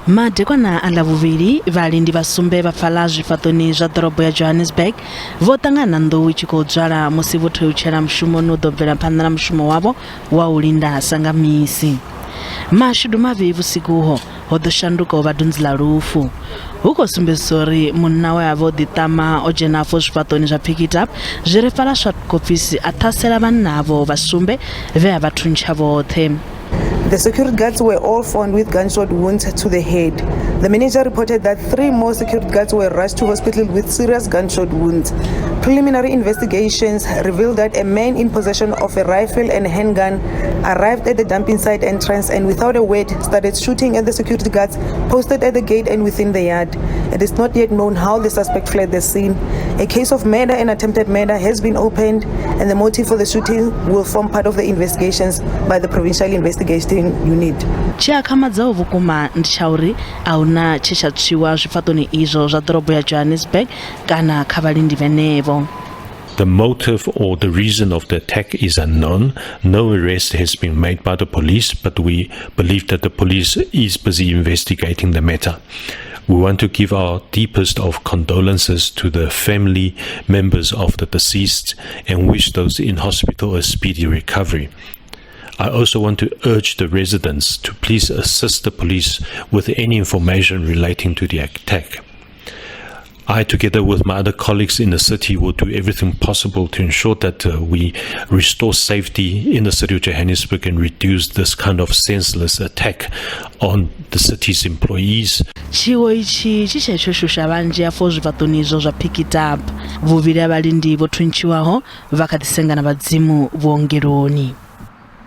Madekwana a Ḽavhuvhili, vhalindi vha sumbe vha fhaḽa zwifhaṱoni zwa ḓorobo ya Johannesburg vho ṱangana na nḓou i tshi khou dzwala musi vho theutshela mushumoni u ḓo bvela phanḓa na mushumo wavho wa u linda sa nga misi. Mashudu mavhi vhusiku uho ho ḓo shanduka u vha dunzi ḽa lufu. Hu khou sumbedzisa uri munna we a vha o ḓiṱama o dzhena afho zwifhaṱoni zwa Pikitup zwi re fhaḽa Swartkoppies a ṱhasela vhanna avho vha sumbe vhe a vha thuntsha vhoṱhe. The security guards were all found with gunshot wounds to the head. The manager reported that three more security guards were rushed to hospital with serious gunshot wounds. Preliminary investigations revealed that a man in possession of a rifle and handgun arrived at the dumping site entrance and, without a word, started shooting at the security guards posted at the gate and within the yard. It is not yet known how the suspect fled the scene. A case of murder and attempted murder has been opened, and the motive for the shooting will form part of the investigations by the Provincial Investigating Unit. Tshi akhamadzaho vhukuma ndi tsha uri a hu na tshe tsha tswiwa zwifhaṱoni izwo zwa ḓorobo ya Johannesburg kana kha vhalindi vhenevho. The motive or the reason of the attack is unknown. No arrest has been made by the police, but we believe that the police is busy investigating the matter. We want to give our deepest of condolences to the family members of the deceased and wish those in hospital a speedy recovery. I also want to urge the residents to please assist the police with any information relating to the attack. I, together with my other colleagues in the city, will do everything possible to ensure that we restore safety in the city of Johannesburg and reduce this kind of senseless attack on the city's employees. Tshiwo itshi tshi tshe tsho shusha vhanzhi afho zwifhaṱoni izwo zwa Pikitup. Vhuvhili ha vhalindi vho thuntshiwaho vha kha ḓi sengana vhadzimu vhuongeloni.